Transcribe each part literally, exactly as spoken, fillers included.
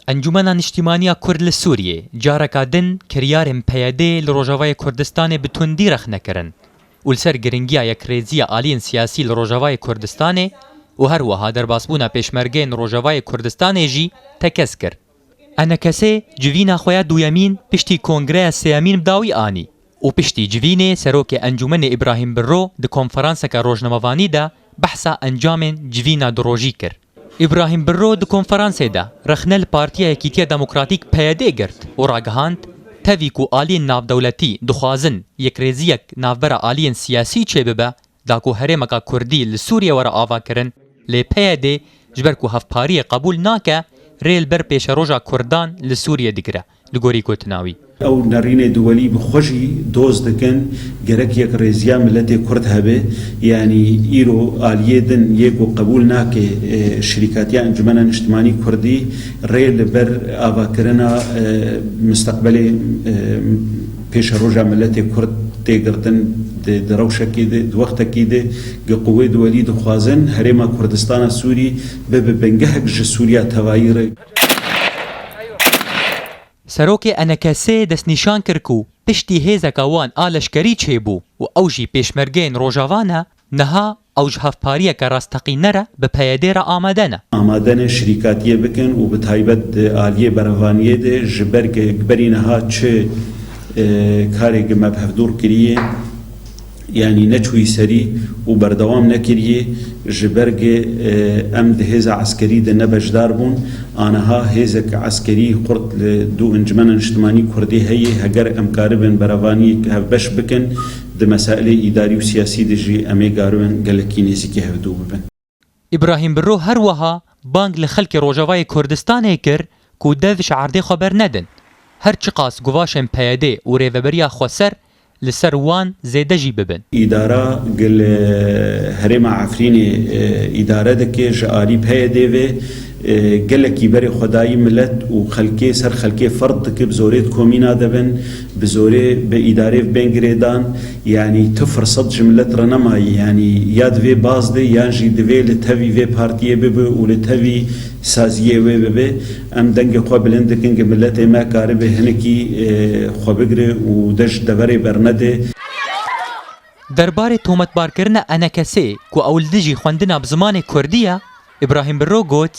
Encûmena Niştîmaniya Kurd li Sûriyê careka din kiryarên P Y D li Rojavayê Kurdistanê bi tundî rexne kirin û li ser giringiya yekrêziya aliyên siyasî li Rojavayê Kurdistanê û her wiha derbasbûna pêşmergeyên Rojavayê Kurdistanê jî tekez kir. Enekesê civîna xwe ya duyemîn piştî kongreya sêyemîn bi dawî anî û piştî civînê Serokê Encûmenê Îbrahîm Birro di konferanseke rojnamevanî de behsa encamên civîna du rojî kir. Îbrahîm Birro di konferansê de rexne li Partiya Yekîtiya Demokratîk P Y D girt û ragihand, tevî ku aliyên navdewletî dixwazin yekrêziyek navbera aliyên siyasî çêbibe, da ku herêmeka Kurdî li Sûriyê were avakirin, lê P Y D ji ber ku hevpariyê qebûl nake, rê li ber pêşeroja Kurdan li Sûriyê digire, li gorî gotina wî. Ew nerînê duwelî bi xwe jî doz dikin, gerek yekrêziya miletê Kurd hebe, yanî îro aliyê din yê ku qebûl nake, e, şirîkatiya Encûmena Niştimanî Kurdî rê li ber avakirina, e, misteqbelê, e, pêşeroja miletê Kurd tê girtin di, di rewşekê de, di wextekî de, ku quwê duwelî dixwazin Herêma Kurdistana Sûrî bibe bingehek ji Sûriya tevayî re. Serokê Enekesê destnîşan kir ku piştî hêzeka wan a leşkerî çêbû û ew jî pêşmergeyên Rojava ne, niha ew ji hevpariyeke rasteqîne re bi P Y D re amade ne. Amade ne şirîkatiyê bikin û bi taybet di aliyê berevaniyê de ji ber ge-, berî niha çi, e, karê gi me bi hevdûr kiriye, yanî neçûyî serî û berdewam nekiriye, ji ber ge, e, em di hêza eskerî de ne beşdar bûn. Aniha hêzek eskerî xurt li dû Encûmena Niştimanî Kurdî heye, heger em karibin berevaniyek hevbeş bikin, di mesailê îdarî û siyasî de jî em ê karibin gelekî nêzîkî hevdû bibin. Îbrahîm Birro her wiha bang li xelkê Rojavayê Kurdistanê kir ku dev ji erdê xwe bernedin. Her çiqas guvaşên P Y D û Rêveberiya Xweser li ser wan zêde jî bibin. Îdara gi li herêma Efrînê, e, îdare dike ji alî P Y D ve, e, gelekî berê xwedayî milet û xelkê ser xelkê ferz dike, bi zorê di komîna de bin, bi zorê bi îdarê bên girêdan, yanî tu firsat ji milet re nemayî, yanî ya divê baz de yan jî divê li tevî vê partiyê bibe û li tevî saziyê wê bibe. Em dengê xwe bilind dikin, ku miletê me karibe hinekî, e, xwe bigire û de ji deverê bernede. Derbarê tometbarkirina Enekesê ku ew li dijî xwendina bi zimanê kurdî ye, Îbrahîm Birro got,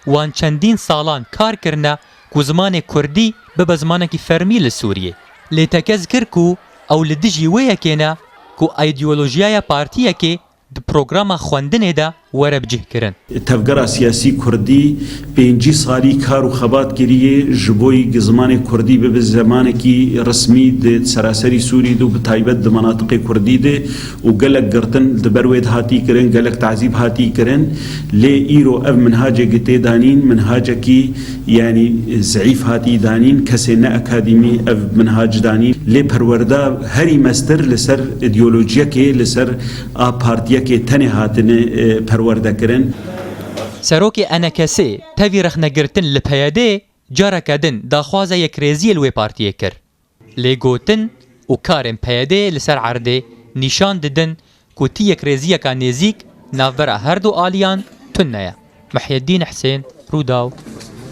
wan çendîn salan kar kirine ku zimanê kurdî bibe zimanekî fermî li Sûriyê. Lê tekez kir ku ew li dijî wê yekê ne ku îdeolojiyaya partiyekê di programa xwendinê de were bicihkirin. Tevgera siyasî kurdî pêncî salî kar û xebat kiriye ji bo yî ku zimanê kurdî bibe zimanekî resmî di seraserî Sûrî de û bi taybet di menatiqê kurdî de û gelek girtin di ber wê de hatî kirin, gelek tazîb hatî kirin. Lê îro ev minhacê ku tê danîn, minhacekî, yanî, zeîf hatî danîn, kesê ne akademî ev minhac danîn. Lê perwerda herî mestir li ser îdeolojiyekê, li ser a partiyekê tenê hatine, e, perwerde kirin. Serokê Enekesê tevî rexnegirtin li P Y D careke din daxwaza yekrêziyê li wê partiyê kir. Lê gotin û karên P Y D li ser erdê nîşan didin ku ti yekrêziyeka nêzîk navbera her du aliyan tune ye. Mihyedîn Husên, Rûdaw.